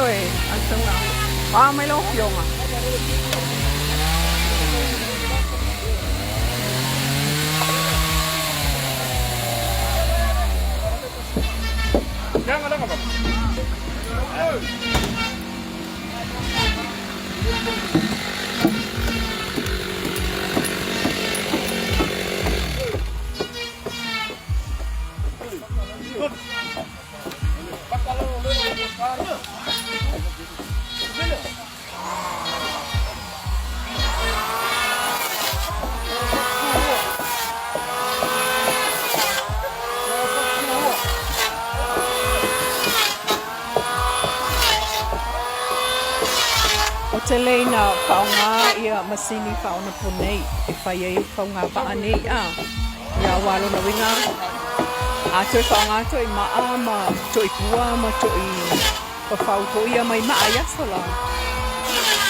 Ioe, a le tauga. O a mai lau Afioga? Ou te le ina faaaoga ia masini faaonaponei e fai ai faugavaa nei a ia aua lona uiga a toe faaaoga toi maa ma toi pua ma toi fafau foi ia mai maa i aso la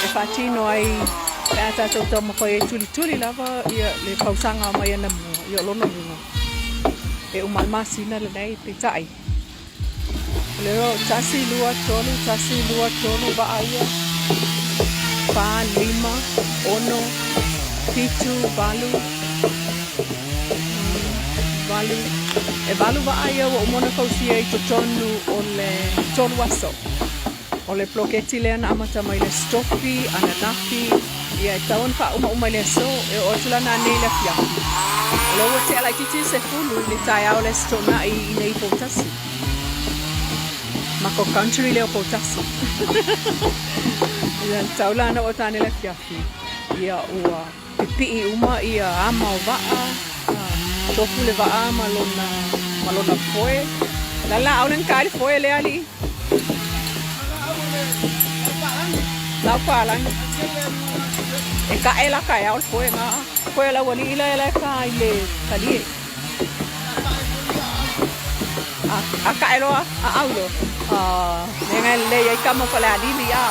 e faatino ai pe a tatou taumafai ai tulituli lava ia le fausaga mai anamua ia o lona uiga e uma le masina lenei peitai o le 1 2 3 1 2 3 vaa ia 4 5 6 7 8 8 e valu vaa ia ua uma ona fausia i totonu o le tolu aso. O le poloketi lea na amata mai le Aso Tofi, ananafi, ia e tatau ona faaumauma i le aso, e oo atu la nanei i le afiafi. O lea ua tea laitiiti le sefulu i le taeao o le Aso Toonai i inei i Poutasi. Mako country lea o Poutasi. Ia e tatau la ona oo atu nanei i le afiafi, ia ua pipii uma ia ama o vaa, tofu le vaa ma lona, ma lona foe. La laau le na le foe lea alii. Lau palagi. E kaʻe la kaeao le foe na. Foe o le aualii la e la e ka i le kalie. A, a kaʻe loa, a au loa. A, le ngai lelei ai kama Falealili a.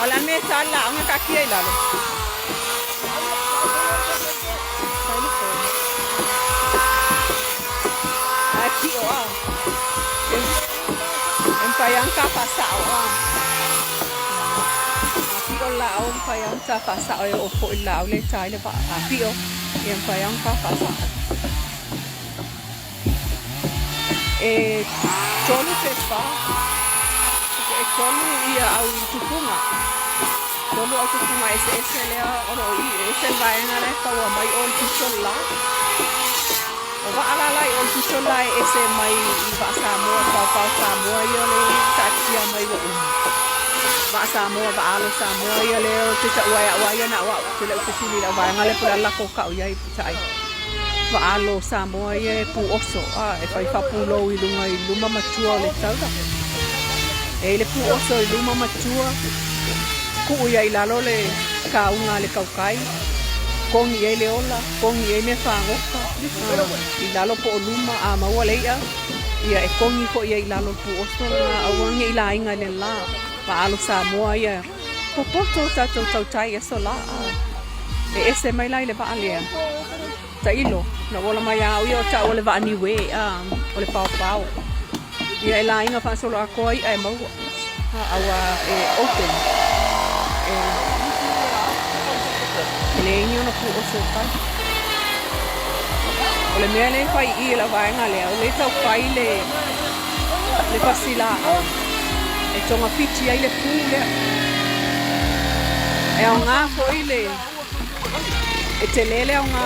O le a le mea e ta le laau na taatia i lalo? Fai le foe. Ae pio a. E mafai lava ona ta faasao a. A pio le laau, e mafai lava ona ta faasao e oo foi le laau lea e ta ai le vaa. A pio, ia mafai lava ona ta faasao. E tolu pe fa, e tolu ia au tupuga. Tolu au tupuga eseese lea o lo o i e ese le vaega la e faua mai o le pito le la. O vaa la la i o le pito le la e ese mai i vaa Samoa, paopao Samoa ia le taatia mai ua uma. Vaa Samoa, vaa alo Samoa ia lea ou te taua ai au a ia na o au, te le u fesili i lau vaega lea po o le a le lako kau i ai peitai. Faalo Samoa ia e pu oso a e fai faapulou i luga i luma matua o le taula. E i le pu oso i luma matua, kuu ia i lalo le kauga a le kaukai, kogi i ai le ola, kogi i ai mea fagota, i lalo po o luma a maua le i'a, ia e kogi foi ia i lalo le pu oso lena aua ne i laiga i le la. Faalo Samoa ia popoto o tatou tautai i aso la a e ese mai la i le vaa lea. Tailo, na ou ola mai a au ia o taua le vaa niue a o le paopao. Ia e laiga faasoloatoa i'a e maua a aua e open e e leai ni ona pu oso e fai. O le mea lea e fai i i lau vaega lea, o lea e tau fai le le pasi laau e togafiti ai le pu lea. E aoga foi le e tele le aoga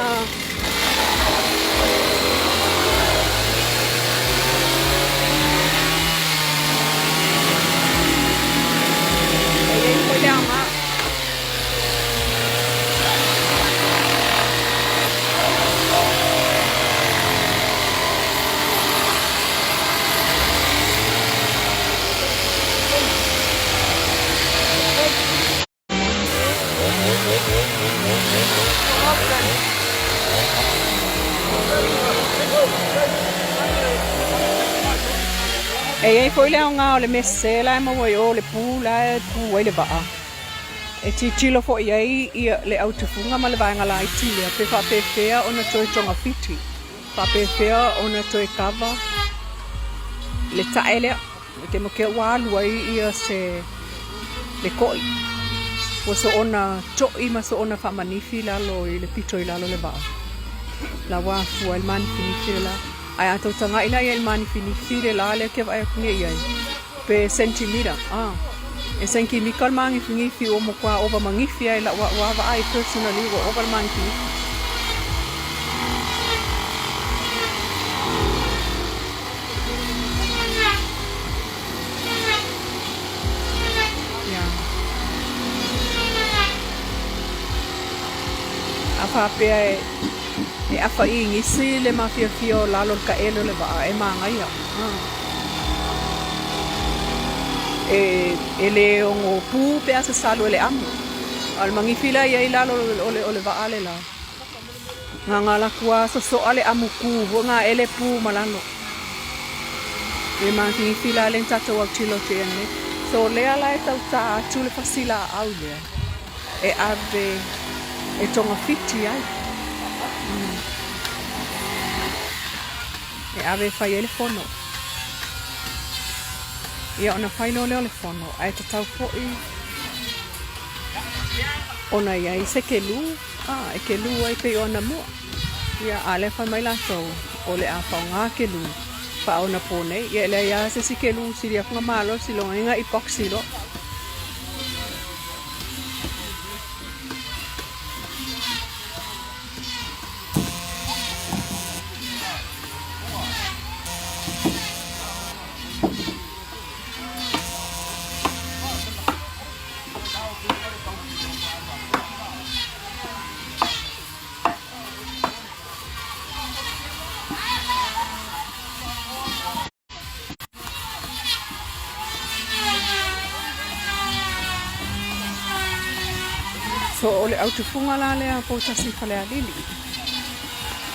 e i ai foi le aoga E i ai foi le aoga o le mea sese la e maua i o le pu la e pu ai le vaa. E tilotilo foi i ai ia le au tufuga ma le vaega laiti lea pe faapefea ona toe togafiti, faapefea ona toe kava. le ta'e lea e te ua alu ai ia se le ko'i ua soona to'i ma soona faamanifi lalo i le pito i lalo le vaa la ua afua ai le manifinifi le la ae a tou taga'i la i ai le manifinifi le la lea ke vaai atu nei i ai pe sentimita a e senkimika le magifinifi ua matua ova magifi ai la'u a'u a vaai personally ua ova le magifinifi. Ia. A faapea e e afa i igisi le mafiafia o lalo o le taele o le vaa e magaia. E e le ono pu pe a sasalu e le amu. A o le magifi la e i ai i lalo o le vaa le la. Gaga laku a sosoa le amu ku foi ga ele pu ma lalo. Le mafifi la le tatou autilo atu i ai nei. So lea la e tau ta atu le pasi laau lea e ave e togafiti ai. E ave e fai ai le fono. Ia ona fai loa lea o le fono ae tatau foi ona i ai se kelu. A, e kelu ai pei o anamua. Ia, a lea fai mai latou, o le a faoga kelu faaonapo nei. Ia, e leai lava se isi kelu sili atu na malosi i loga i epoxy loa. So o le autufuga la lea Poutasi Falealili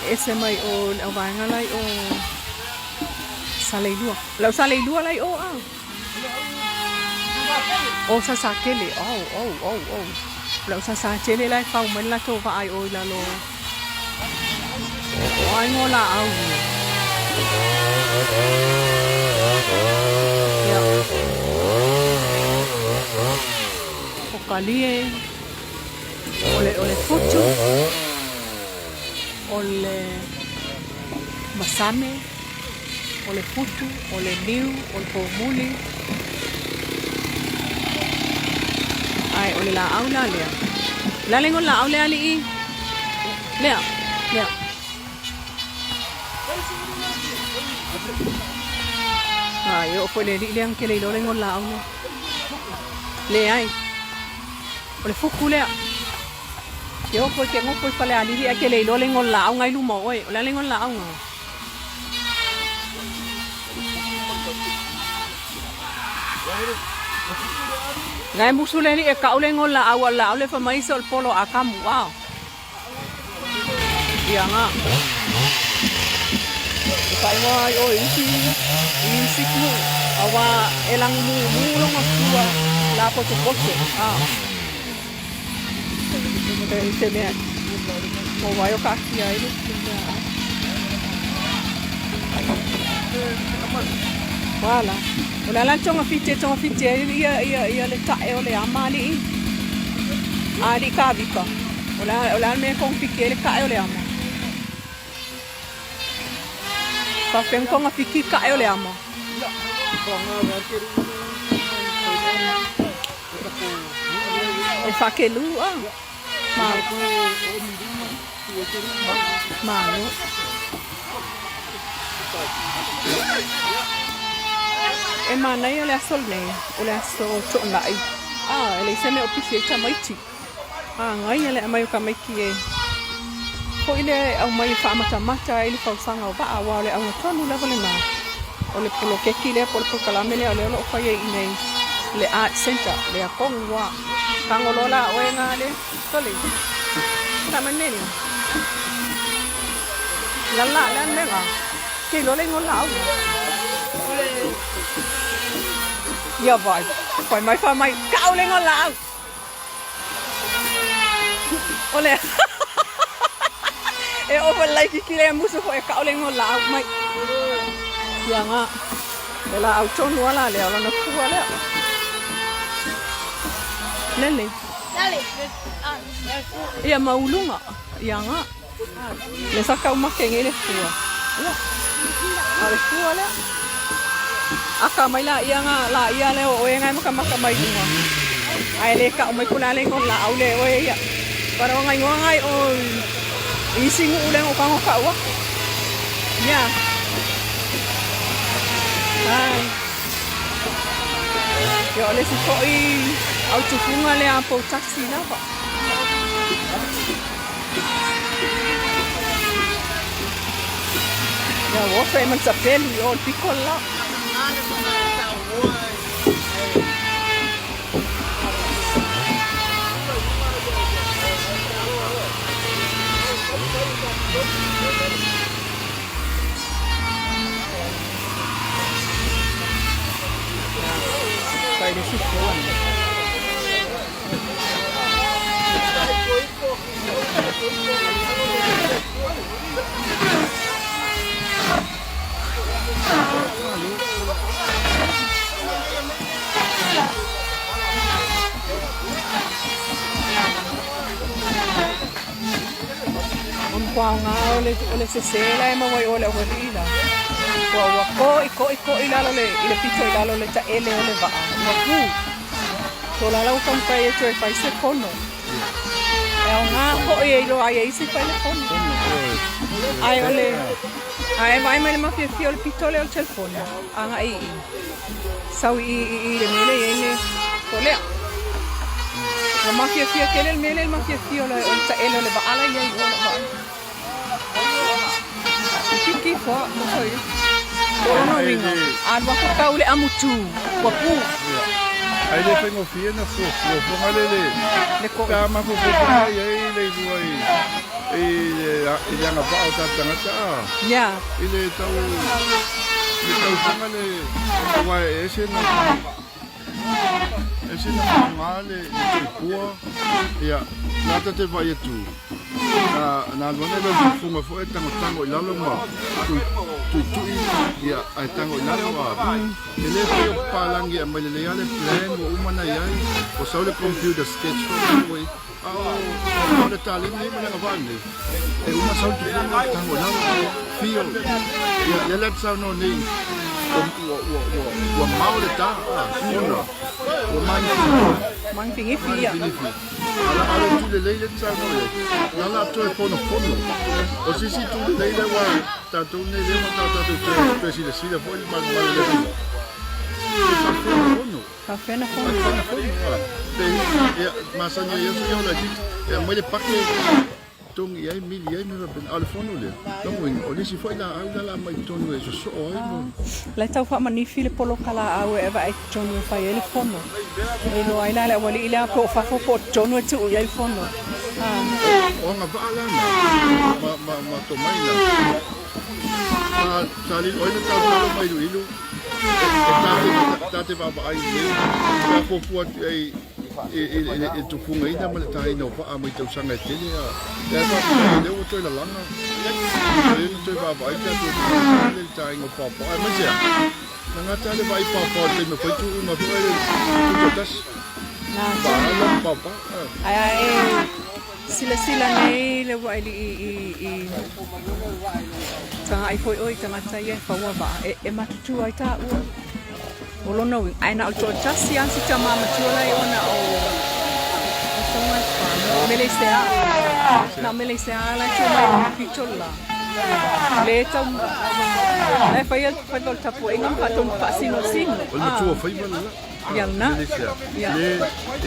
e ese mai o le auvaega la i o Saleilua. O le au Saleilua la i o a? O Sasakele, oh, oh, oh, oh. O lau Sasakele la e fau mai le latou vaa i o i lalo o aiga o laau ia. Ia. O Kalie, o le, o le Futu, o le Masame, o le putu, o le niu, o le pōmuli. Ae o le laau la lea. O le a le igoa o le laau lea alii? Lea, lea. Ai, e oo foi le alii lea na tele iloa le igoa o le laau lea. Leai. O le fuku lea. Ke oo foi ke nofo i Falealili ae ke le iloa le igoa o le laau na i luma o oe. O le a le igoa o le laau na? Na e musu le alii e kau le igoa o le laau a o le laau lea fai mai se o le polo a kamu a. Ia nga. E faaigoa ai oe isi i isi ku aua e lagumumu lona fua lapotopoto a. E te mea o wai o kaakia ai le mea a. Wala. O le a la le togafiti e togafiti ai ia, ia, ia le ta'e o le ama alii. Alii kavika. O le a, o le a le mea e togafiti ai le ta'e o le ama. Faapea ona togafiti ta'e o le ama. E faakelu a. Ma. Malo. E manaia le aso lenei, o le aso toonai. Ah, e leai se mea o pisi ai tamaiti. Magaia le aumai o tamaiti e foi lea e aumai e faamatamata ai le fausaga o vaa, aua o le auga tonu lava lena o le poloketi lea po o le polokalame lea o lea o lo o fai ai i inei i le Art Centre, lea tonu lava. Tago loa la oe ga le tole. Sa mai nei. La la la mea ga. Ke iloa le igoa o le laau. Ia vai. Fai mai fai mai. Kau le igoa o le laau. O le E oo foi le laititi lea musu foi e kau le igoa o le laau mai. Ia ga. Le laau tonu lava la lea, o lona fua lea. Lele. Ia mauluga, ia ga. Le sa taumate nei le fua. Ia. A o le fua lea. Aka mai laia ga laia lea o oe ga e matamata mai luga. Ae le tau mai po o le a le igoa o le laau lea e oe ia. Para o ga igoa ga i o i isi nuu lea na ou tago tau atu. Ia. Ai. Ia o le isi foi autufuga lea a Poutasi lava. Ia ua oso ai ma le sapelu i o i le pito le la. Fai le isi fua. O le matua aoga o le sese la e maua i o i le aualii la. Ua ua koʻikoʻikoʻi lalo le i le pito i lalo o le taele o le vaa. Ua pu. Tolala ua taumafai e toe fai se fono. E aoga foi e iloa ai e isi fai le fono. Ae o le ae vaai mai le mafiafia o le pito lea o le telefoni agai i i. Sau i i i le mea lea e i ai le polea. Ua mafiafia tele le mea lea i le mafiafia o le o le taele o le vaa la e i ai i o lou vaai. Kiki foa mo foi. Po o lona uiga, a alu atu tau i le amutu, ua pu. Ai le faigofie na fuafuaga le le Le koʻi. Pe a mafaufaufaga i ai le ilua i i le i le agavaa o tatou tagata a Yeah. i le tau le tausaga le aua e ese na ese na faaaoga le le toipua ia la tate vaai atu na na alu ane le fufunga foi e tagotago i lalo ma tuitui ia ae tago i lalo a e le fai o papalagi e aumai lelei lava le plan ua uma ona i ai ua sau le computer sketch foi lea ua i a o le taleni nei ma le agavaa lenei e uma sau le tufuga tago i lalo feel ia lea la te saunoa nei ua ua ua ua mao le ta ona ua manifi Manifigifi ia. Manifigifi. Ala ala tu lelei le te saunoa i ai la la toe fonofono o se isi tu lelei lea ua tatou nei lea ma tatou toe toe silasila foi ma ma le e faafonofono. Faafena fono. Pe ia masani ai aso ia o laitiiti e aumai le pake togi ai mili ai mea faapena a o le fono lea lona uiga o le isi foi laau la la aumai i totonu e sosoo ai ma La e tau faamanifi le poloka laau e avae i totonu e fai ai le fono. E iloa ai la le aualii lea po o fafo po o totonu e tuu i ai le fono. O agavaa la na ma ma ma tomai la sa sa lilo ai na talotalo ma iluilu E ta te vaavaai lelei pe a fuafua atu i ai i le tufugaina ma le taina o vaa mai tausaga e tele a e faafetai o lea ua toe lalaga toe ona toe vaavaai tatou tagata le taina o paopao aemaise a na gata le vaai paopao i le taimi o fai tuuga foi le tutoatasi vaala ma paopao. Ae a e silasila nei le uailii i Tagai foi oe i tagata ia e faua vaa e matutua ai taua. O lona uiga, ae na o le toatasi lava si tama matua la e ona o Meleisea. Na o Meleisea la e tua mai i le pito le la. Le tau la e faia faiva o le tapuaiga ma faatonu faasinosino. O le matua faiva le la. Ia lena. Meleisea. Ia. Le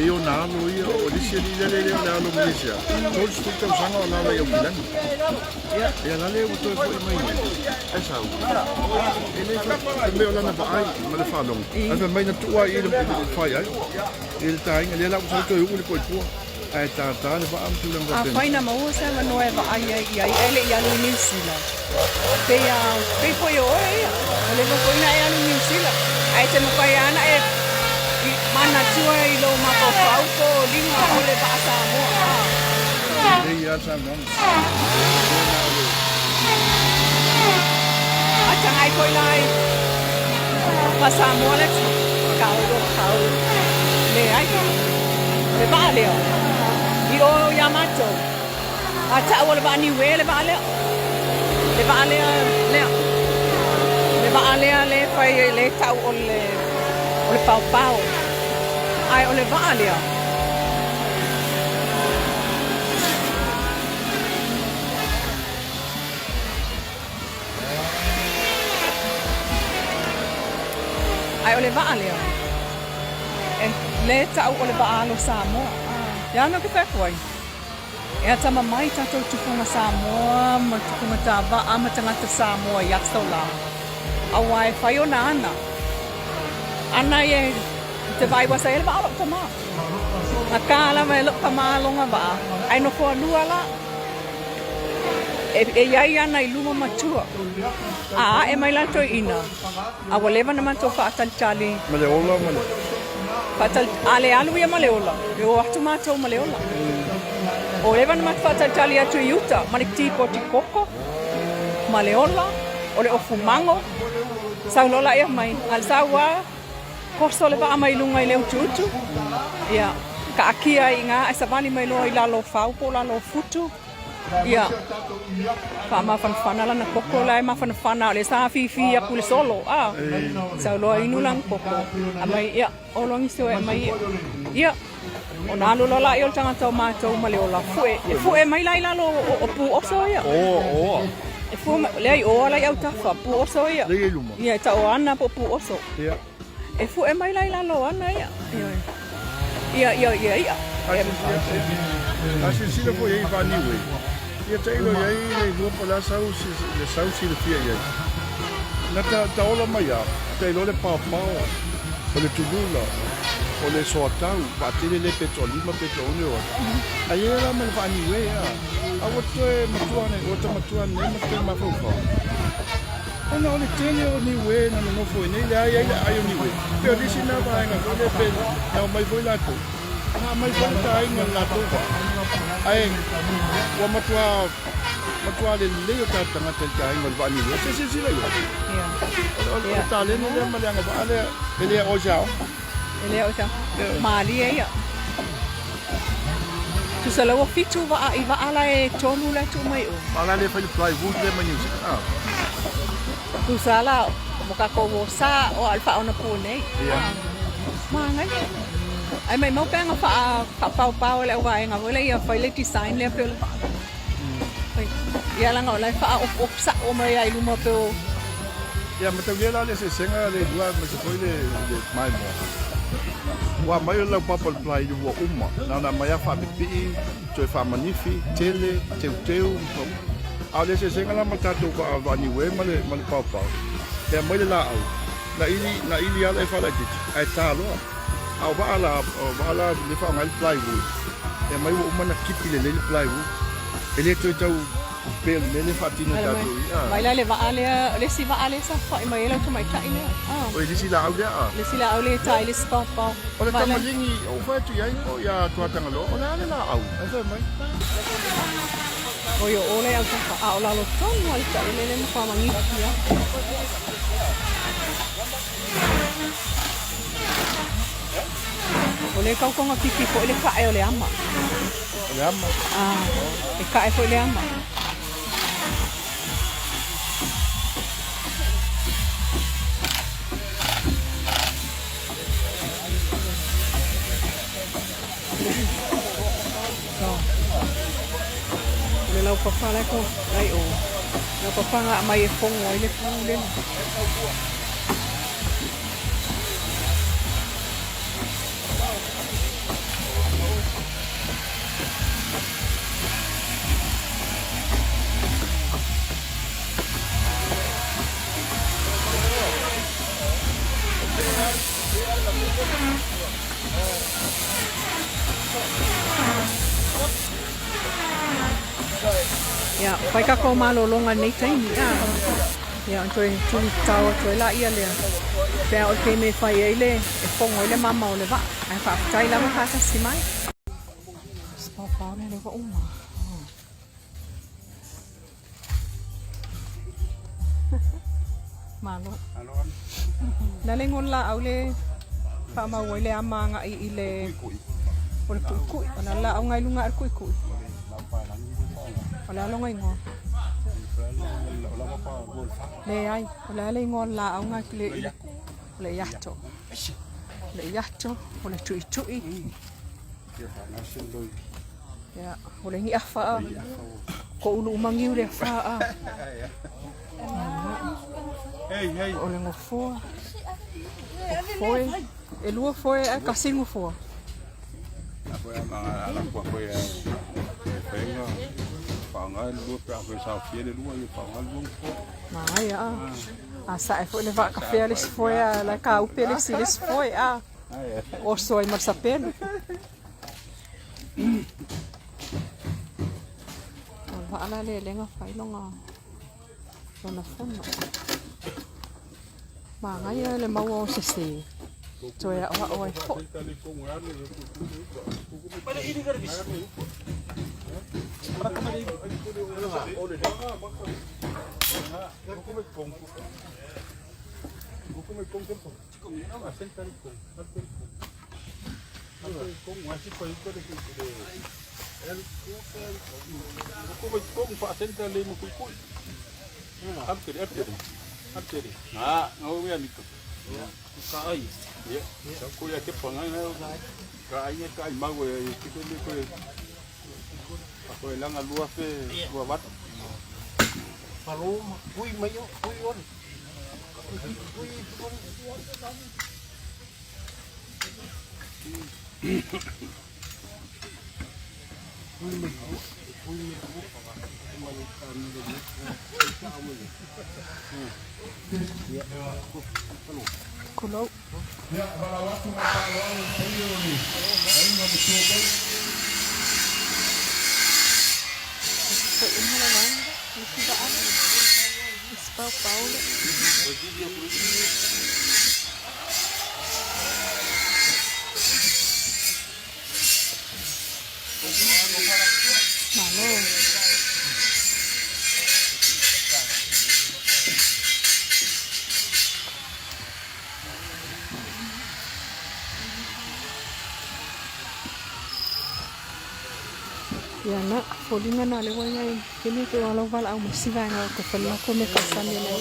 e ona alo ia o le isi alii lele lea o le alo Meleisea. 30 tausaga o alaala i Aukilani. Ia la lea ua toe foi mai nei. E sau. E le fai mea o lana vaai ma le faalogo. Ae fai mai na tuu lava i i le fai ai. I le taina lea la ua sau toe uu le koipua. Ae tata le vaa ma tulaga faapena. Afai na maua se avanoa e vaai ai i ai, ae le i alu i Niu Sila. Pei a, pei foi o oe ia, ua leva foi ona e alu i Niu Sila, ae e te mafai lava ona e manatua i lou mafaufau po o liga o le vaa Samoa. Lelei lava le saunoaga. A tagai foi la i. Faa-Samoa le kaolo kau. Leai. O le vaa lea. I o ia matou. A tau o le vaa Niue le vaa lea. Le vaa lea lea. Le vaa lea le fai le tau o le o le paopao. Ae o le vaa lea. Ae o le vaa lea, e le tau o le vaa alo Samoa. Ia no ke fai atu ai, e atamamai tatou tupuga Samoa ma tupuga tavaa ma tagata Samoa i aso la, aua e fai ona ana. Ana ia i te vaai ua sa i ai le vaa o lou tama. Akā lava e lou tama lona vaa, ae nofo alua la. E i ai ana i luma matua, a ae mai la toeaina, a ua leva ona matou faatalitali. Ma le ola ma le. Faatali, a le alu ia ma le ola, e o atu matou ma le ola. O leva ona matou faatalitali atu i uta ma le tipoti koko, ma le ola, o le ofu mago, sau loa laia mai, a le sau lava, Koso le vaa mai luga i le utuutu, ia, kaakia ai i ina ae savali mai loa i lalo o fau po o lalo o futu, ia, faamafanafana lana koko la e mafanafana a o lea sa afifi atu i le solo, a, sau loa inu lana koko, aumai, ia, oloagi se oe aumai ia, ia, ona alu loa laia o le tagata o matou ma le ola, fue, e fue mai la i lalo o pu oso ia. O, oa. E fue mai, leai, oa la i autafa, pu oso ia. Lea i luma. Ia, e tau o ana po o pu oso. Ia. E fue mai la i lalo o ana ia. Ioe. Ia, ia, ia i'a. A silasila foi i ai i Vaniue, ia tailo i ai le iloa po o le a sau le sau silafia i ai. Na ta taola mai a, tailo le paopao, o le tulula, o le soatau, vaatele le pe toalima pe toaone o atu. Ai e la ma le Vaniue a, a ua toe matua nei, ua ta matua nei ma toe mafaufau. Ona o le tele o Niue na nonofo ai nei, leai ai le aai o Niue. Pei o nisi na vaega foi lea pe na omai foi latou, na aumai foi le taaiga i le latou vaa. Ae ua matua, matua lelei o tatou tagata i le taaiga o le vaa Niue. Se silasila i ai. O le taleni lea ma le agavaa lea, e le aoa i se aoga. E le aoa i se aoga. Malie ia. Tusa la ua fitu vaa i vaa la e tolu la e tuu mai o. A la le fai le plywood lea mai New Zealand. Ah. Tusa la mo kakou o sa o a le faaonapu nei. Ia. Mangai. Ai mai mau peanga faa faapaopao e le auvaega foi lea ia fai le design lea pe o le vaa. Fai. Ia laga o la e faaopoop sao mai ai luma pe o. Ia mataulia la le eseesega le lua aemaise foi le le maimoa. Ua aumai o le laupapa o le plywood ua uma, na ona aumai lava faapipii, toe faamanifi, tele, teuteu, a o le eseesega la ma le tatou vaa vaa niue ma le ma le paopao, e aumai le laau, na ili na ili lava e faalaitiiti ae ta loa. A o vaa la, o vaa la le faaaoga ai le plywood, e aumai ua uma ona kipi lelei le plywood, e le toe tau pei o le mea lea e faatino e tatou i a. Mai la le vaa lea, o le isi vaa lea sa fa'i mai ai lau tamaitai lea. O le isi laau lea a? Le isi laau lea e ta ai le isi paopao. O le tamaligi ou fai atu i ai po ia Tuatagaloa, o le a le laau? Ae fai mai. Oi o o le autafa, a o lalo tonu lava i le taele lea ma faamagigi lava. O lea kau togafiti foi le ka'e o le ama. O le ama? Ah, e ka'e foi le ama. So, o le laupapa la e ko ai o. Laupapa nga mai e fogo ai le pu le. Ia, fai kākou malologa i lenei taimi. Ia, ona toe tuli tatao atu ai laia lea. Pe a o le taimi e fai ai le, e fogo ai le mama o le vaa. Ae faafetai lava faatasi mai. Paopao lea lea ua uma. Malo. Malo. Le a le igoa o le laau le faamau ai le ama agai i le o le kuikui. O le a le laau na i luga ae o le kuikui? O le a lona igoa? Leai, o le a le igoa o le laau na i le o le iato. O le iato, o le tuitui. Ia, o le niafa a. Ko ulu umagiu le afa a. O le gofoa. O foe. E lua foe ae tasi le gofoa. Manaia a. A sae foi le vaa kafea le isi foe a la e kaupe le isi i le isi foe a. Oso ai ma le sapelu. O le vaa la lea lea na fai lona lona fono. Manaia le maua o sese toe aoao ai foi. Tulou. Malo. Ia na, foliga na lea ua i ai kene pe o lau valaau ma isi vaega o te fale lako me ka sami le.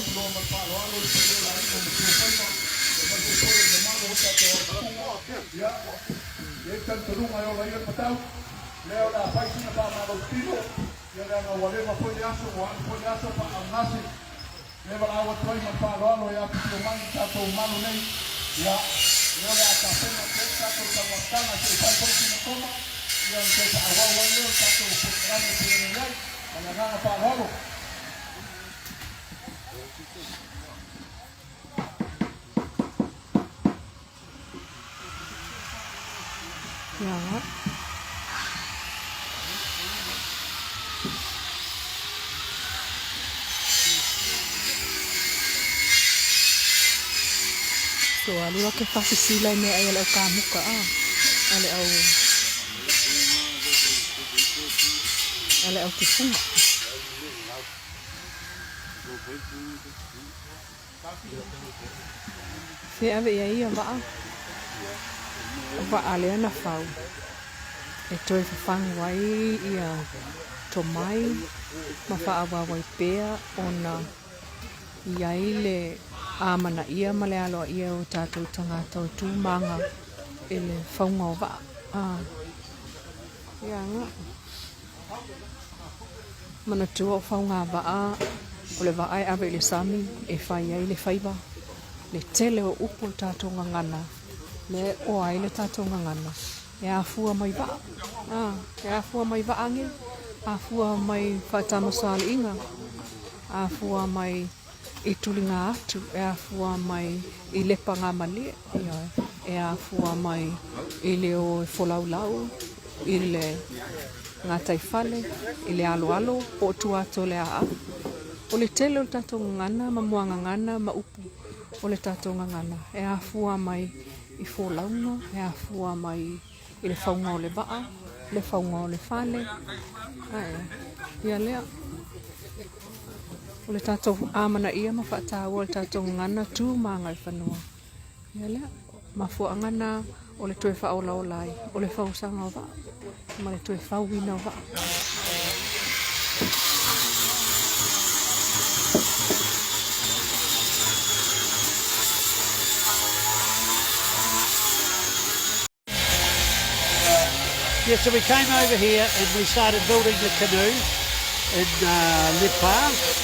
E valaau atu ai ma le faaaloalo e apitio mai i tatou malu nei, ia, lea o le a tapena atu ai le tatou taumafaga se i fai foi sina toma, ia ona toe faaauau ai lea o le tatou polokalame e pei ona i ai. Ma le agaga faaaloalo. Ia. So alu ake faasisila i meaai a le au kamuka a, a le au a le au tufunga. Fe ave i ai ia vaa, o vaa lea na fau e toe fafagu ai ia tomai ma faaauau ai pea ona i ai le amanaia ma le aloaia o tatou tagata o tumaga i le fauga o vaa. Ia aga. Manatua o fauga vaa, o le vaa e ave i le sami e fai ai le faiva, le tele o upu o le tatou gagana, lea e oa ai le tatou gagana, e afua mai vaa, a, e afua mai vaa nei, afua mai faatamasoaliiga, afua mai i tuliga atu, e afua mai i lepagamalie, ioe, e afua mai i le o e folaulau i le gataifale, i le aloalo, po o tua atu o le aao. O le tele o le tatou gagana ma muagagana ma upu o le tatou gagana e afua mai i folauga, e afua mai i le fauga o le vaa, le fauga o le fale, ae ia lea. O le tatou amanaia ma faataua o le tatou gagana tu ma agaifanua. Ia lea, mafuaaga na o le toe faaolaola ai o le fausaga o vaa ma le toe fauina o vaa. Yeah, so we came over here and we started building the canoe in Lepa.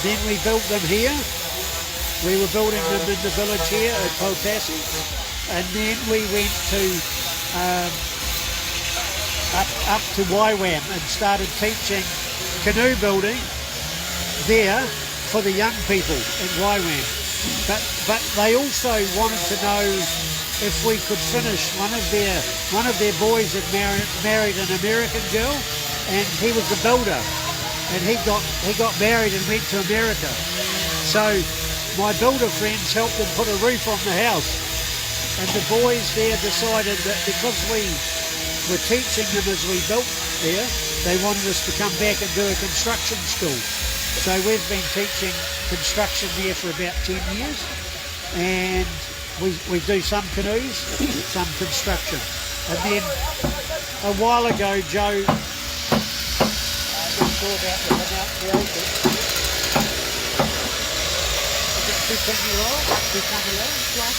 Then we built them here. We were building them in the village here at Poutasi. And then we went to up to YWAM and started teaching canoe building there for the young people at YWAM. But they also wanted to know if we could finish one of their boys had married an American girl, and he was a builder, and he got married and went to America. So my builder friends helped them put a roof on the house, and the boys there decided that because we were teaching them as we built there, they wanted us to come back and do a construction school. So we've been teaching construction there for about 10 years, and we do some canoes, some construction. And then a while ago, Joe, we saw about the Is it Tutangiroa? Tutangiroa?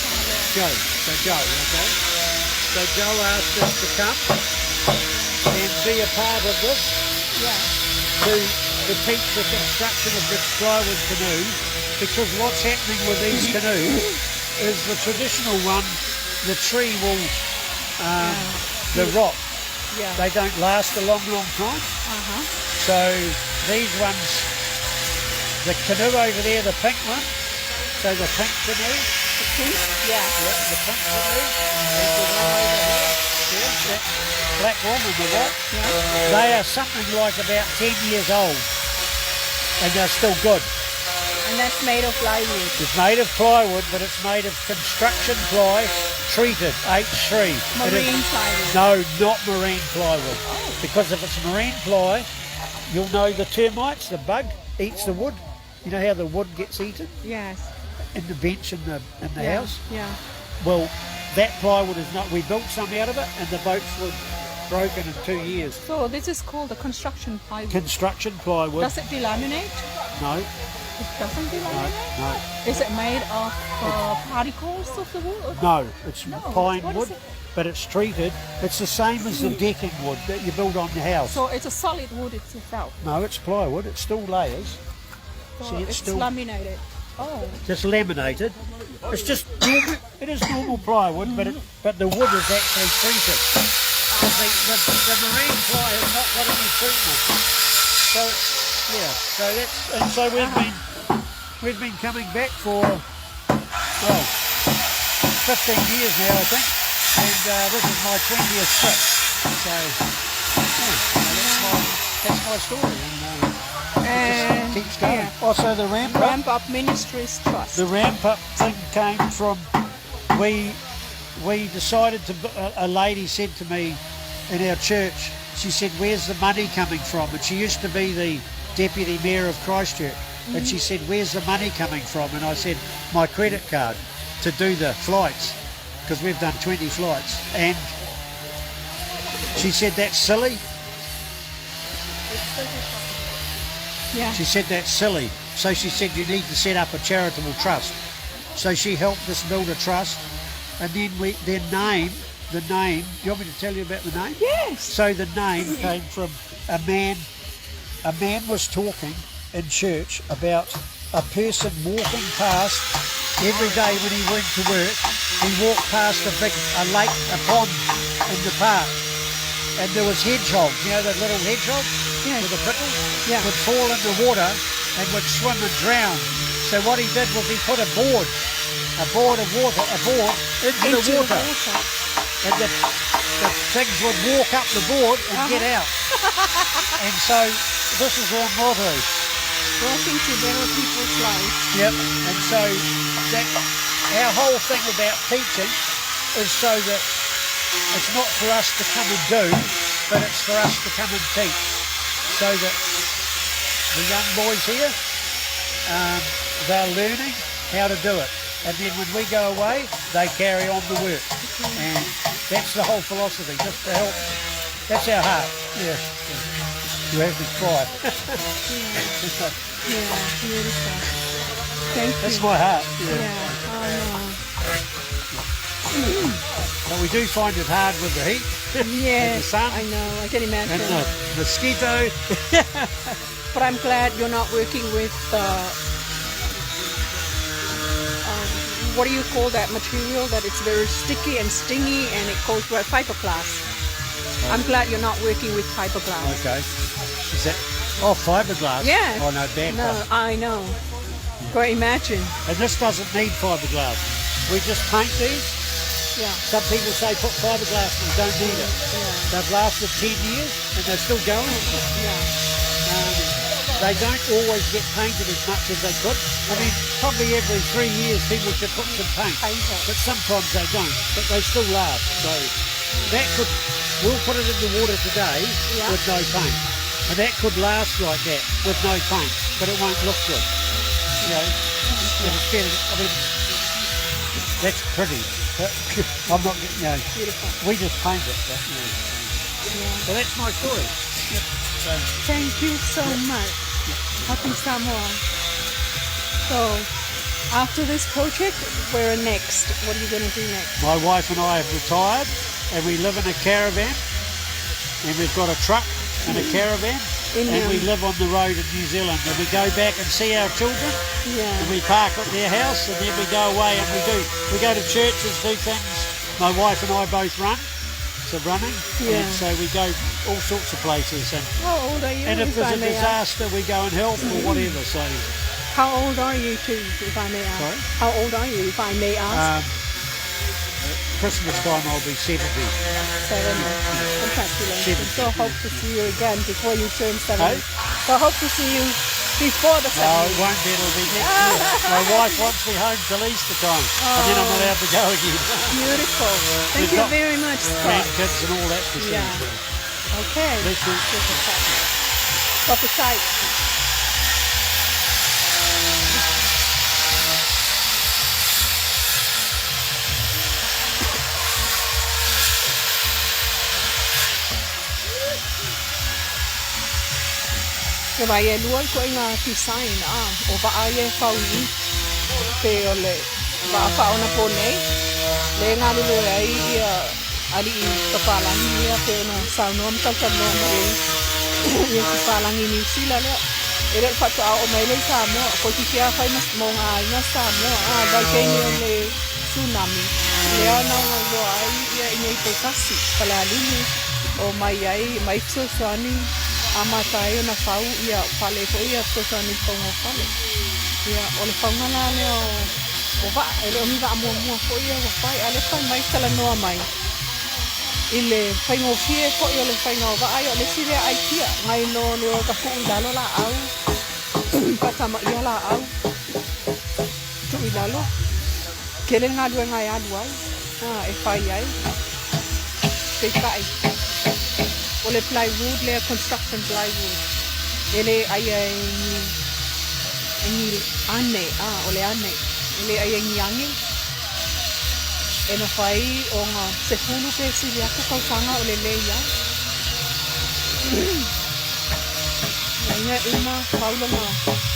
Joe. So Joe, okay. So Joe asked us to come and be a part of this. Yeah. To teach the construction of this plywood canoe, because what's happening with these canoes is the traditional one, the tree will, the rot. Yeah. They don't last a long, long time. Uh-huh. So these ones, the canoe over there, the pink one, so the pink canoe. The pink? Yeah. Yeah, the pink canoe. And the one over here, yeah, that black one and the white. Yeah. They are something like about 10 years old, and they're still good. And that's made of plywood. It's made of plywood, but it's made of construction ply, treated, H3. Marine plywood? No, not marine plywood. Oh. Because if it's marine ply, you'll know the termites, the bug, eats the wood. You know how the wood gets eaten? Yes. In the bench in the yeah. house? Yeah. Well, that plywood is not... We built some out of it, and the boats were broken in 2 years. So this is called the construction plywood. Construction plywood. Does it delaminate? No. It doesn't delaminate? No, no. Is it made of particles of the wood? No, it's no, pine what wood, is it? But it's treated. It's the same as the decking wood that you build on your house. So it's a solid wood itself? No, it's plywood. It's still layers. So See, it's still laminated. Oh. Just laminated. It's just normal, it is normal plywood, but the wood is actually treated. Because the marine ply has not got any treatment. So it's, yeah. So that's, and so we've been coming back for, well, 15 years now, I think, and this is my 20th trip. So yeah, that's my story. And it just keeps going. Yeah. Also, the ramp up. Ramp Up Ministries Trust. The ramp up thing came from we decided to. A lady said to me in our church, she said, "Where's the money coming from?" And she used to be the deputy mayor of Christchurch, and she said, "Where's the money coming from?" And I said, "My credit card to do the flights, because we've done 20 flights." And she said, "That's silly." Yeah. She said, "That's silly." So she said, "You need to set up a charitable trust." So she helped us build a trust, and then the name. Do you want me to tell you about the name? Yes. So the name came from a man. A man was talking in church about a person walking past every day when he went to work. He walked past a lake, a pond in the park, and there was hedgehogs. You know the little hedgehogs Yes. with the prickles? Yeah. Would fall in the water and would swim and drown. So what he did was he put a board of water, a board into the water. And the things would walk up the board and get out. And so this is our motto. Working to better people's lives. Yep. And so that our whole thing about teaching is so that it's not for us to come and do, but it's for us to come and teach, so that the young boys here They're learning how to do it. And then when we go away, they carry on the work. And that's the whole philosophy, just to help. That's our heart. Yeah. You have me cry. Yeah, beautiful. Thank That's you. my heart. Yeah. Yeah. Oh, But we do find it hard with the heat no. Yes, sun. I know. I can imagine. and the mosquito. But I'm glad you're not working with what do you call that material that it's very sticky and stingy and it goes right fiberglass. I'm glad you're not working with fiberglass. Okay. Is that oh fiberglass? Yeah. Oh no, bad No, one. I know. Go imagine. And this doesn't need fiberglass. We just paint these. Yeah. Some people say put fiberglass and don't need it. Yeah. They've lasted 10 years and they're still going. Yeah. They don't always get painted as much as they could. I mean, probably every 3 years people should put some paint. Paint it. But sometimes they don't. But they still last. So that could, we'll put it in the water today Yeah. with no paint. And that could last like that with no paint, but it won't look good. You know, and it's better, I mean, that's pretty. But I'm not, you know, Beautiful. we just paint it. But, you know, Yeah. so that's my story. So, Thank you so much. Happy Samoa. So, after this project, where next? What are you going to do next? My wife and I have retired and we live in a caravan and we've got a truck and a caravan In, and we live on the road in New Zealand and we go back and see our children Yeah. and we park at their house and then we go away and we go to churches, do things. My wife and I both run, so running, Yeah. and so we go all sorts of places and, How old are you? and if I there's a may ask? disaster we go and help or whatever. So How old are you too, if I may ask? Sorry? How old are you, if I may ask? Christmas time I'll be 70. 7. Congratulations. 70. So hope to see you again before you turn 70. Hey? So hope to see you before the No, 70. it won't be. It'll be next year. My wife wants me home till Easter time, and then I'm allowed to go again. Beautiful. Thank We've you got very much, Scott. Grandkids and all that to see. Yeah. So. Okay. Bless you. Prophesy. Ia vai e lua i koʻiga design a o va'a ia e fau i pe o le va'a fa'aonaponei le galulue ai ia ali'i papalagi ia pe ona saunoa ma talatalanoa mai ai ia papalagi Niu Sila lea e le o le fa'ato'a o'o mai lea i Samoa koe kiki a fai ma mo ngā aiga Samoa a vaitaimi o le tsunami lea na iloa ai ia i nei poutasi Falealili o mai ai mai fesoasoani a mata ai ona fau ia pale fo'i ia fesoasoani i fauga o fale ia o le fauga la lea o o va'a e le o ni va'a muamua fo'i ia ua fai a le fai mai talanoa mai i le faigofie fo'i o le faiga o va'a ia o le isi lea aitia ngai no le o tapu'u i lalo la'au fa'atamaia la'au tu'u i lalo tele le galuega e alu ai a e fai ai peita'i o le plywood lea construction plywood e lē aia e ni e ni ane a o le ane e lē aia e ni age e mafai ona sefulu pe sili atu tausaga o lelei ai ia e uma fau lona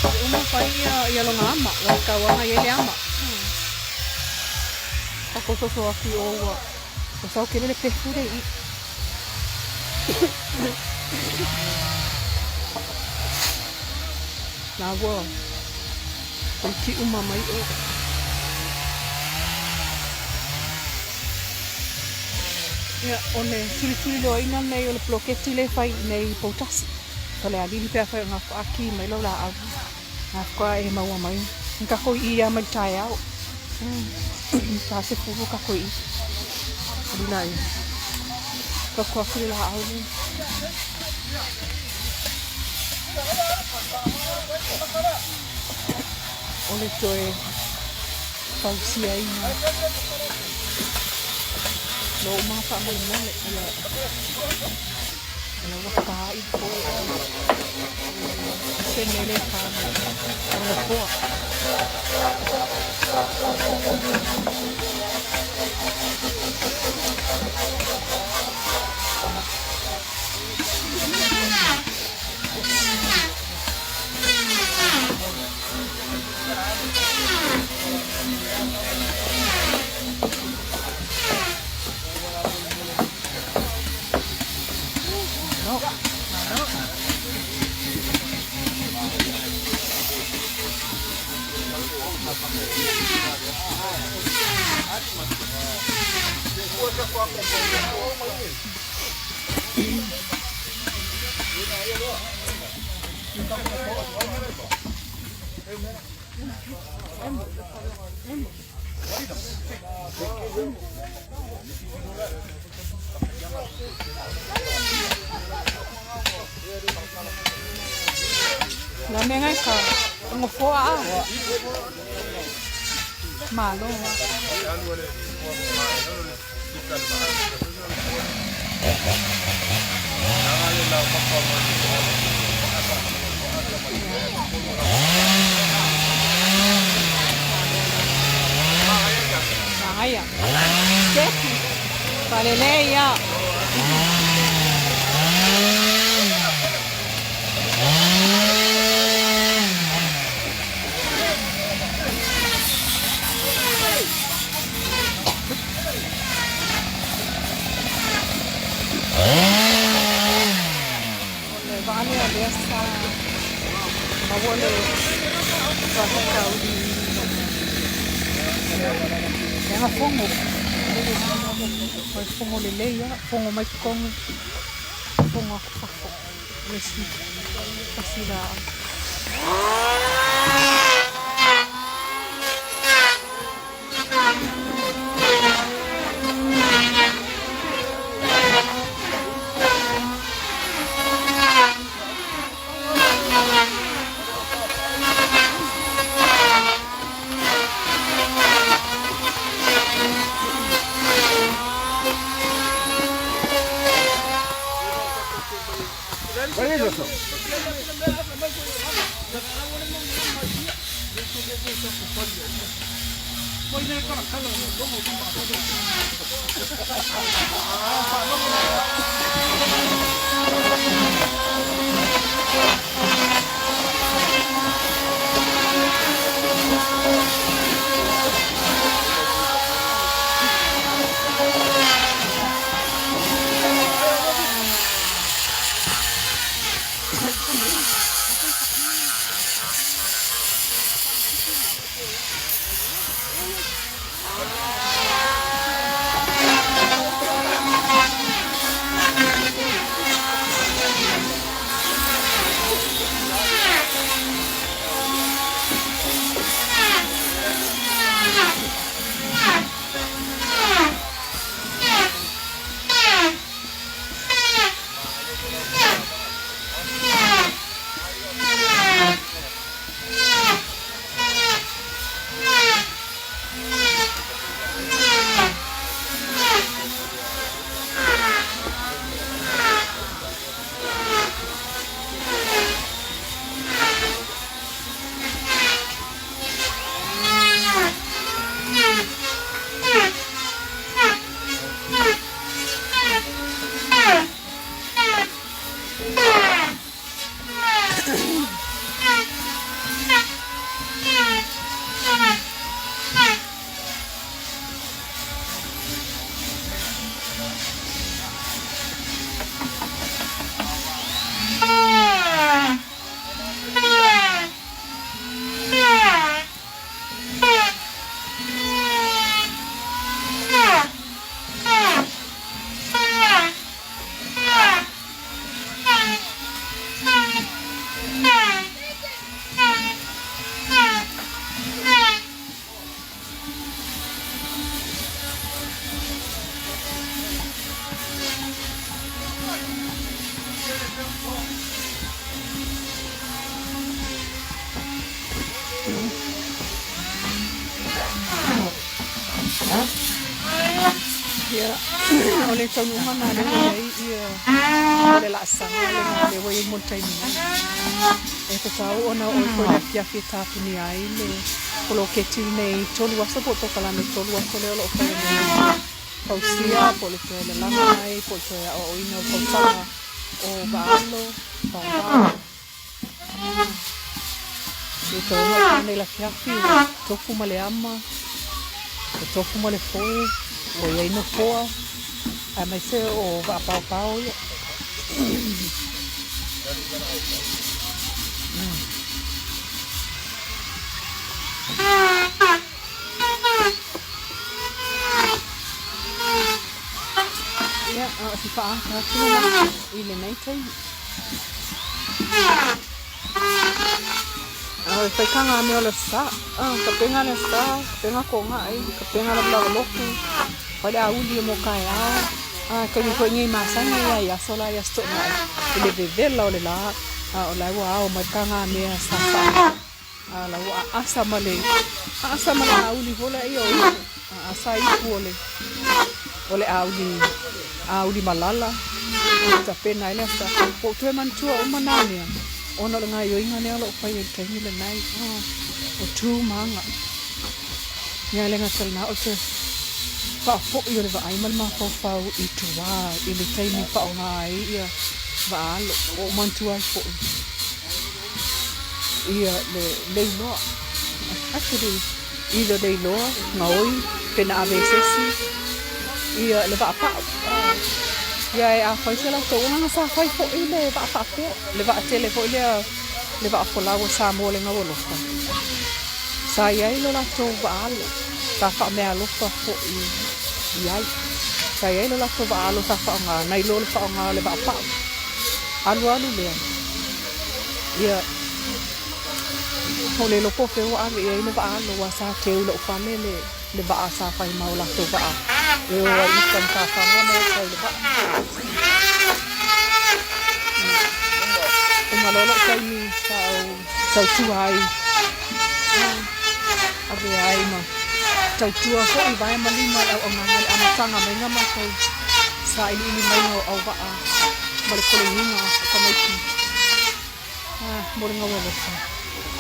e uma fai ia ia lona ama ua tauaga iai le ama tatou soso atu i o ua ua sau kele le pefu le i la ua toki uma mai o. Ia, o le tulituliloaina lenei o le poloketi lea e fai i inei i Poutasi. Falealili pe afai o gafaaki mai lau laau. Gafakoa e maua mai. Ni kako i ia mai le taeao. Ta sefulu kako i. Alila e. Kako aku le laau le. O le toe fausiaina lo uma faamolemole ia. Ua paʻi foi se mele pa nofoa. No, no. La mea ngai ka ngofoa a. Malo. Manaia. Stepi. Faleleia. O le vaa lea lea sa maua le faafitauli leaga fogo. O le fogo lelei lava, fogo mai totonu, fogo atu fafo. O le isi tasi laau. Ia, o le taunuuga lena lea ua i ai ia o le laasaga lena lea ua i ai mo le taimi nei. E tatau ona oo ifo i le afiafi e tapunia ai le poloketi lenei i 3 aso po o polokalame 3 aso lea o lo o faia nei i le fausia po o le toe lalaga mai po o le toe aoaoina o le fausaga o Vaalo, Paopao. E tau mai nei le afiafi ua tofu ma le ama, ua tofu ma le foe, ua i ai nofoa, aemaise o vaapaopao ia. Ia, a o si faaata atu lena i lenei taimi. E whai ka ngā mea o le sa, ka penga le sa, ka penga ko ngai, ka penga la la loku, whai le auli e mo kai ao, ka mi koe ngi masani ia i aso la ia sto ngai, i le vevela o le la, o la ua ao mai ka ngā mea sa wha, la ua asa ma le, asa ma le auli fola ia o ipu, asa ipu o le, o le auli, auli malala, tapena ai le asa, po o toe manatua uma nā mea, ona o le gaoioiga lea o lo o fai ai i le taimi lenei, o tu ma aga. Ia e le gata i lena, o le toe faafoi o le vaai ma le mafaufau i tua i le taimi faaaoga ai ia vaa alo, ua ou manatua ai foi ia le leiloa. Actually, i le leiloa, gaoi, pe na ave e se isi ia le vaapau. Ia e afai se latou agaga sa fai foi le vaa faapea, le vaa tele foi lea, le vaa folau a Samoa le Gaualofa. Sa i ai lo latou vaa alo, sa faameaalofa foi i ai. Sa i ai lo latou vaa alo sa faaaoga, nai lo le faaaoga o le vaapau. Alu alu lea, ia O le iloa po o fea ua ave i ai le vaa alo aua sa teu i lou fale le le vaa sa fai ma o latou vaa e o ai i uka i Matafaga ma o uka i le vaa. Uma loa lou taimi sa ou tautua ai, avea ai ma tautua foi i vae ma lima i le auaunaga i le amataga maiga matou sailiili maiga o auvaa ma le kolegiga o tamaiti. Mo le gaualofa,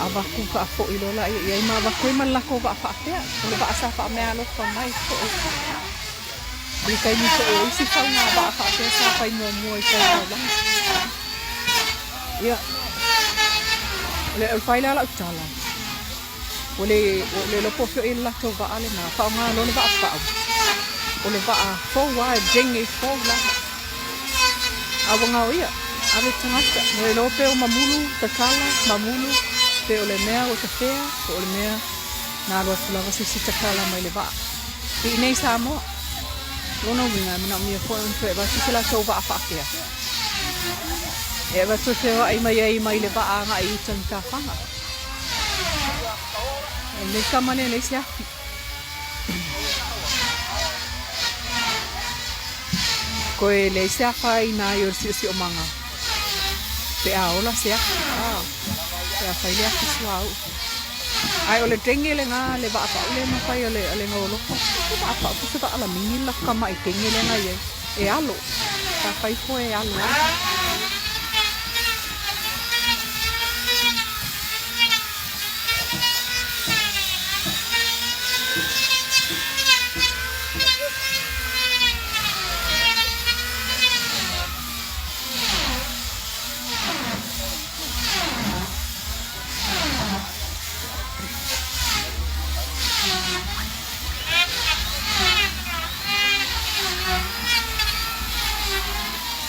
avatu faafoi loa laia i ai ma avatu ai ma le latou vaa faapea, o le vaa sa faameaalofa mai foi i le taimi foi o isi fauga vaa faapea sa fai muamua i tai taulaga. Ia, o le fai lea lau tala, ua le, ua le iloa po o fea o i ai le latou vaa lena, faaaoga loa le vaa pau, o le vaa fou lava, e denge fou lava. A ua gaoia, ave tagata, ua iloa pe o mamulu, tatala, mamulu, pe o le mea ua tafea, po o le mea na alu atu lava se isi tatala mai le vaa. I inei i Samoa, lona uiga e manaomia foi ona toe avatu se latou vaa faapea e avatu e feoai mai ai mai le vaa agai i uta i Matafaga. E lei tama lea e leai se afi. Koe leai se afaina ai o le siosiomaga pe a ola se afi, pe a fai le afi suauu. Ae o le denge lena, le vaapau lea na fai a le a le Gaualofa, se vaapau po o se vaalamini le latou tamai denge lea na i ai, e alo, sa fai foe e alo ai.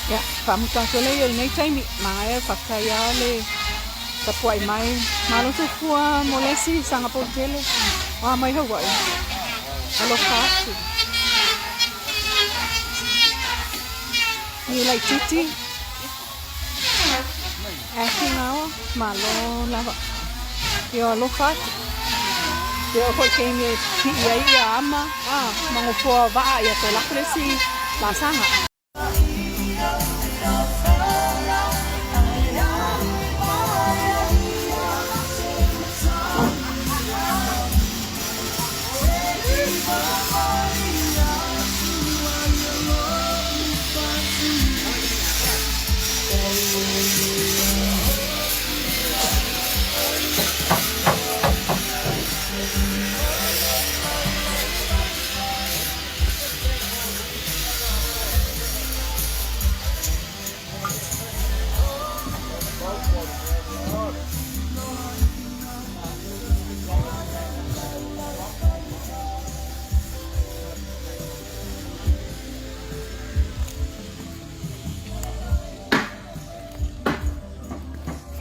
Ia, faamuta atu ai lea i lenei taimi, magaia faafetai lava le Tapuai mai, malo soifua mo le isi saga pou tele. Oa mai Hawaii. Alofa atu. Ni laititi. Ae gaoa, malo lava. Ia alofa atu. Ia o foi taimi e pii ai ia ama, ma gofoa vaa ia toe lako le isi laasaga.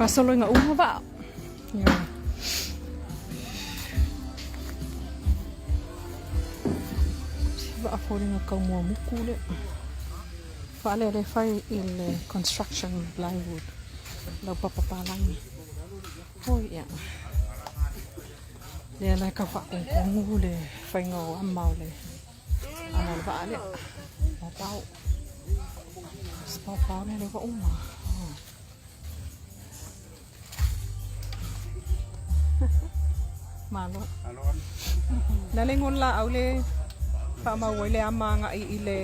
Faasoloiga uma vaa. Ioe. Si vaa foliga kaumuamuku lea. Vaa lea lea e fai i le construction plywood. Laupapa palagi. Oi ia. Lea la e tau faakogogo le faiga o ama o le ana o le vaa lea. Paopao. Se paopao lea lea ua uma. Malo. Na le ngol la au le whaamau ai le ama agai i le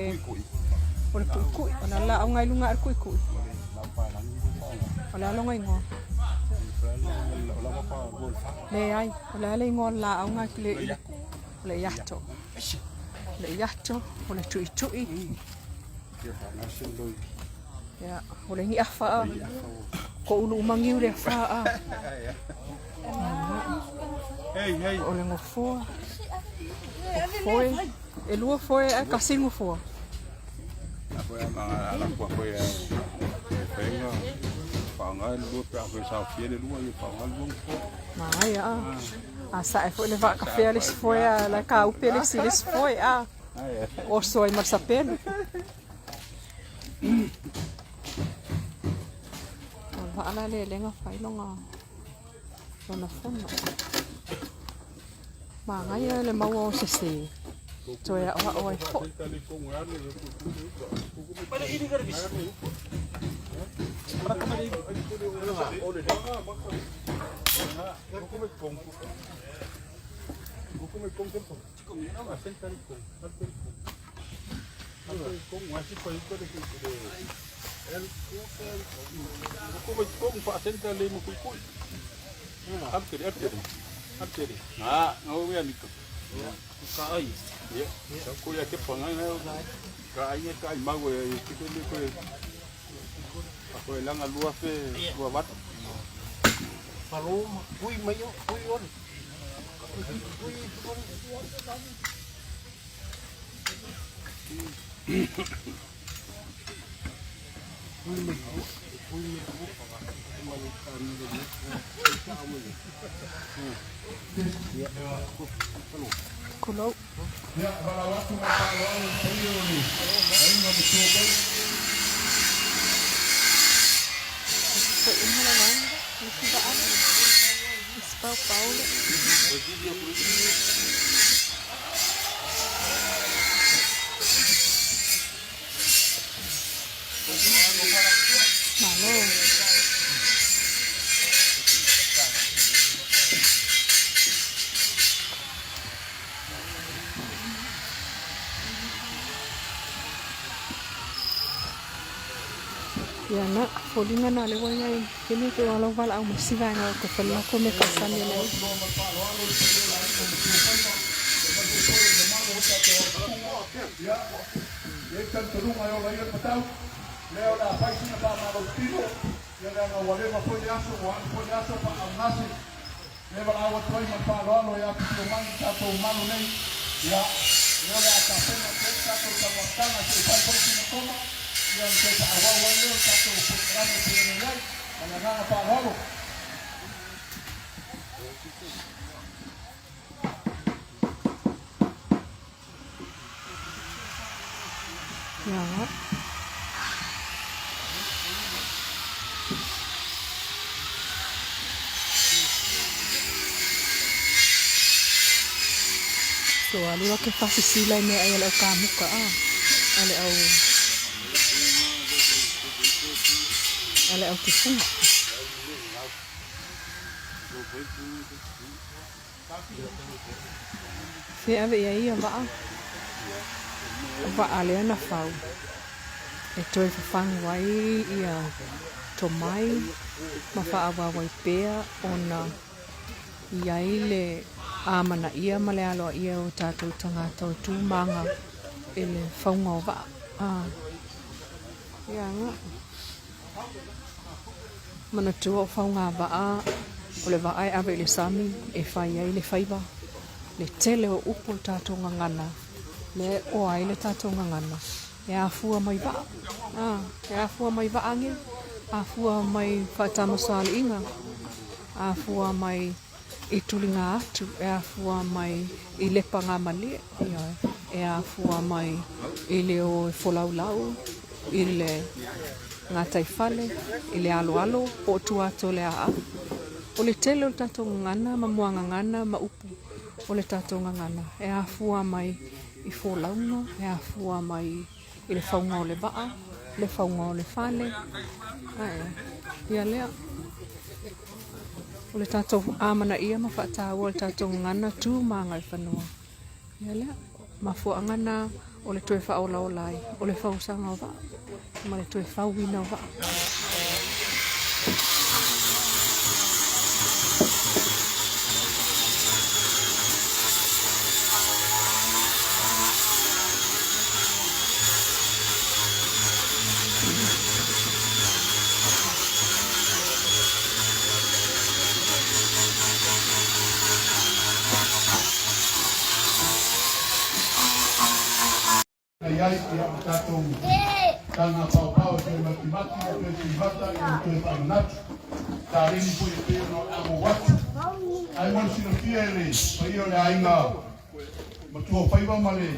o le kuikui. O na la au ngai lunga le kuikui. O le alo ngai ngoa. Leai, o le a le igoa o le laau ga le o le iato. O le iato, o le tuitui. Ia, o le niafa a. Ko ulu umangiu le afa a. O le gofoa. O foe. E lua foe ae tasi le gofoa. Manaia a. A sae foi le vaa kafea le isi foe a la e kaupe le isi i le isi foe a. Oso ai ma le sapelu. O le vaa la lea lea na fai lona lona fono. Manaia le maua o sese toe aoao ai foi. Tulou. Malo. Ia na, foliga na lea ua i ai kene pe o lau valaau ma isi vaega o te fale lako me ka sami le. E valaau atu ai ma le faaaloalo e apito mai i tatou malu nei, ia, lea o le a tapena atu ai le tatou tauamataga se i fai foi sina toma, ia ona toe faaauau ai lea o le tatou polokalame e pei ona i ai. Ma le agaga faaaloalo. Ia. So alu ake fasisila i meaai a le au kamuka a, a le au a le au tufunga. Fea ave i ai ia vaa, vaa lea na fau e toe fafagu ai ia tomai ma faaauau ai pea ona i ai le amanaia ma le aloaia o tatou tagata o tumaga i le fauga o vaa. Ia aga. Manatua o fauga vaa o le vaa e ave i le sami e fai ai le faiva, le tele o upu o le tatou gagana, lea e oa ai le tatou gagana, e afua mai vaa, a, e afua mai vaa nei. Afua mai faatamasoaliiga, afua mai i tuliga atu, e afua mai i lepa gamalie, ioe, e afua mai i le o e folaulau i le gataifale, i le aloalo po o tua atu o le aao. O le tele o le tatou gagana ma muagagana ma upu o le tatou gagana e afua mai i folauga, e afua mai i le fauga o le vaa, le fauga o le fale, ae ia lea. O le tatou amanaia ma faataua o le tatou gagana tu ma agaifanua. Ia lea, mafuaaga na o le toe faaolaola ai o le fausaga o vaa ma le toe fauina o vaa. I ai ia o tatou taga paopao e toe matimati, e toe tuivata, e toe faamanatu. Taleni foi e pei ona o le a mou atu. Ae mo le silafia e le paia o le aiga matua o faiva ma le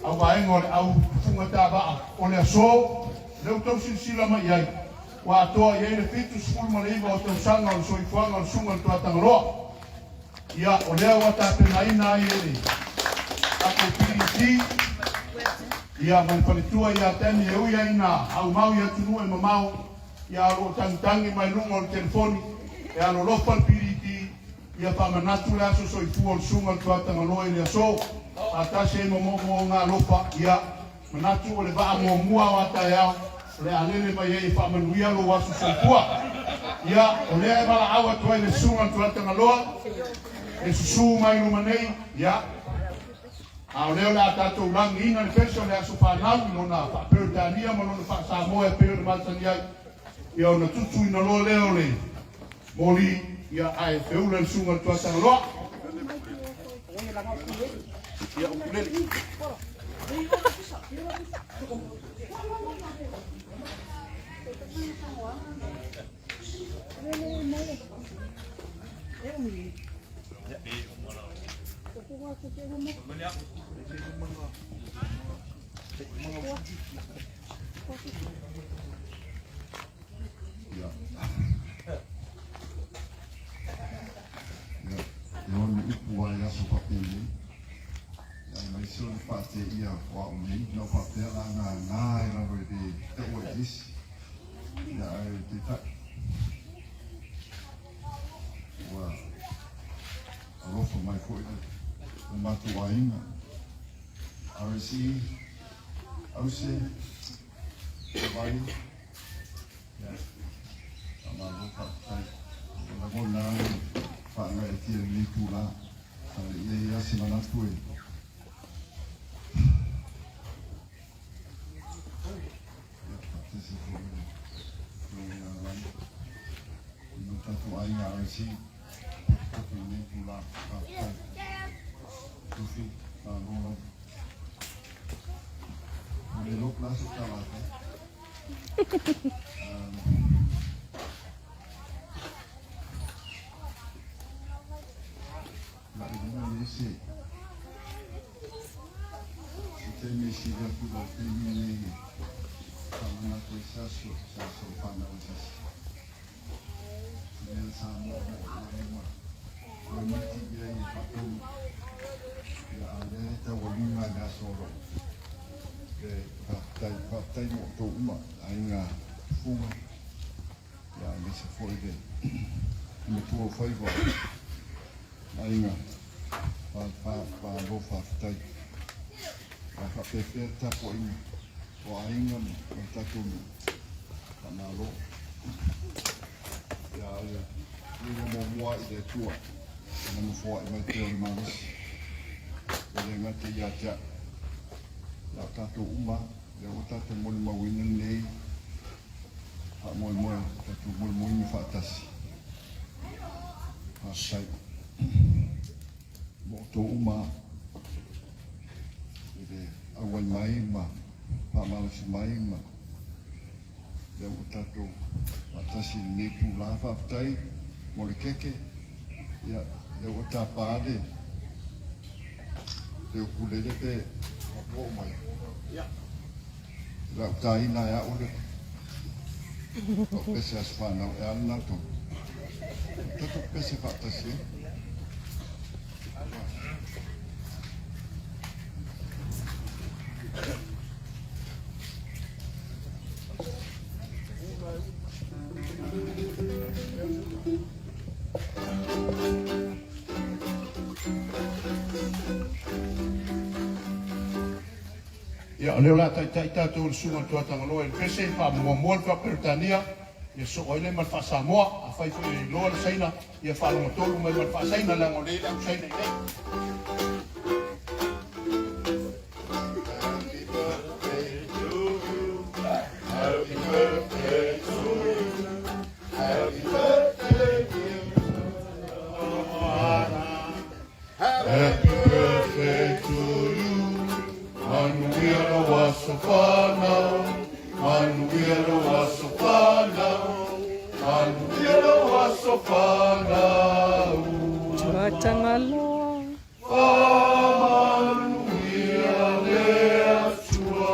auvaega o le au tufuga tavaa o le aso, lea ua tau silasila mai i ai, ua atoa i ai le 79 o tausaga o le soifuaga o le Susuga i le Tuatagaloa. Ia, o lea ua tapenaina ai e le tatou PDC, ia, ma le faletua ia Tammy e ui ai ina aumau i atunuu e mamao, ia, o lo o tagitagi mai luga o le telefoni, e alolofa le PDC, ia faamanatu le aso soifua o le Susuga i le Tuatagaloa i le aso, faatasi ai ma moomooga alofa, ia, manatu o le vaa muamua o a taeao, o le a lele mai ai e faamanuia lou aso soifua. Ia, o lea e valaau atu ai le Susuga i le Tuatagaloa, e susu mai luma nei, ia, a o lea o le a tatou lagiina le pese o le aso fanau i lona faa-Peretania ma lona faa-Samoa e pei ona masani ai, ia ona tutuina loa lea o le moli, ia, ae feula le Susuga i le Tuatagaloa. Ia, ukulele. E ono upu ai aso faapenei, aemaise o le faateia o au nei, na ou faapea la gagā ai lava i le taua i isi, ia ae peitai, ua alofa mai foi le matou aiga, RSE, Ause, Vai, ia, faamalo faafetai. Ua lagona lava le faagaeetia i lenei itula. A i ai lava se manatu e ia faatasi foi le Afioga ia Lani i lo tatou aiga RC potopoto i lenei itula. Faafetai. Tufi, malo lava. Ua le iloa po o le a se tala a fai. Faafetai mo outou uma, aiga Fuga. Ia aemaise foi le matua o faiva o aiga Malo faafetai. Ae faapefea le tapuaiga o aiga ma le tatou nuu. Faamalo. Ia le lilo muamua i le Atua na nofoai mai pea o le malosi. E le gata ia te au. Ia o tatou uma, lea ua tatou molimauina lenei Faamoemoe tatou moemoena faatasi. Faafetai mo outou uma i le auai mai ma faamalosi mai ma Lea ua tatou faatasi i lenei itula. Faafetai mo le keke. Ia, lea ua tapa le le ukulele pe oo mai. Ia. Lau taina e au le lau pese aso fanau e ala na tonu. Tatou pese faatasi e. Ia, o lea o le a taitai tatou i le Susuga i le Tuatagaloa i le pese, faamuamua le faa-Peretania, ia sosoo ai lea ma le faa-Samoa. Afai foi e iloa le Saina, ia faalogo mai ma le faa-Saina, leaga o lea e i ai le au Saina i inei. Happy birthday to you. Happy birthday to you. Happy birthday, dear Moana. Happy birthday to you. Manuia lou aso fanau. Manuia lou aso fanau. Manuia lou aso fanau. Tuatagaloa. Faamanuia le Atua.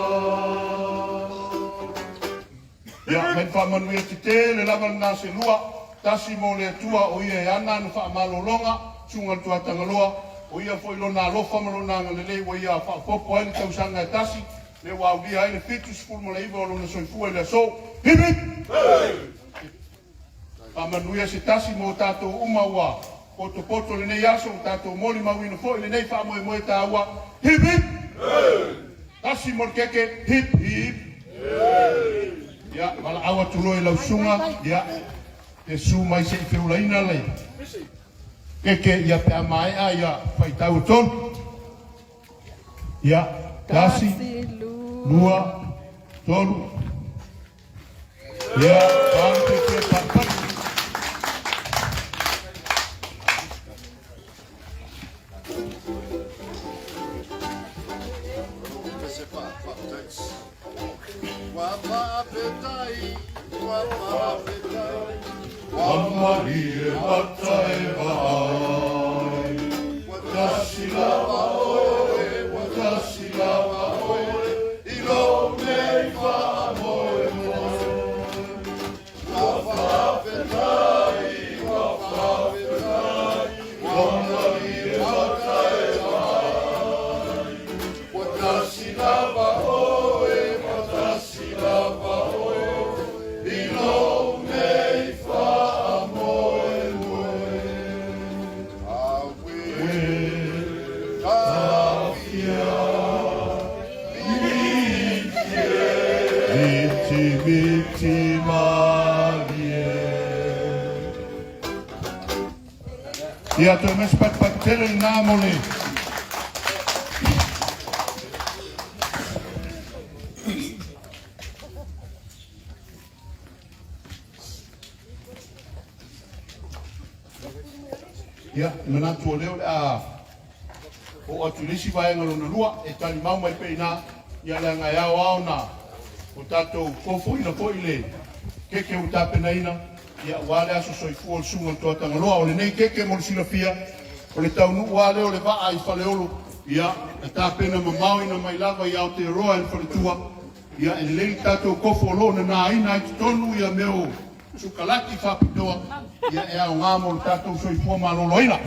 Ia, mai faamanuia tetele lava lena se lua, tasi mo le Atua o ia e ana ana faamalologa, Susuga i le Tuatagaloa, o ia foi lona alofa ma lona agalelei ua ia faaopoopo ai le tausaga e tasi, lea ua aulia ai le 79 o lona soifua i le aso. Hip hip! Faamanuia se tasi mo tatou uma ua potopoto lenei aso, ua tatou molimauina foi lenei faamoemoe taua. Hip hip! Tasi mo le keke, hip hip! Ia, valaau atu loa i lau susuga, ia, te susu mai se i feulaina le keke, ia pe a maea, ia faitau e tolu. Ia, tasi, lua, tolu. Ia, palu keke, palu, palu. Pese faafetai. Ua faafetai, ua faafetai. Ua malie mata e vaai. Ua tasi lava oe, ua tasi lava oe, i lou nei faamoemoe. Ua faafetai, ua faafetai, Ua malie mata e vaai. Ua tasi lava oe, ua tasi lava oe, i lou nei faamoemoe. Awe, tafia, Miti miti malie. Ia, toe mai se patupatu tele lena mo le Ia, e manatu o lea o le a oo atu i le isi vaega lona lua e talimau mai pea i ina, ia leaga e ao lava ona o tatou fofoina foi le keke ua tapenaina, ia aua le aso soifua o le Susuga i le Tuatagaloa. O lenei keke mo le silafia, o le taunuu lava lea o le vaa i Faleolo, ia, na tapena mamaoina mai lava i Aotearoa e le faletua, ia e lelei le tatou kofo o lo o nanaina ai totonu ia mea o sukalaki faapitoa, ia e aoga mo le tatou soifua maloloina.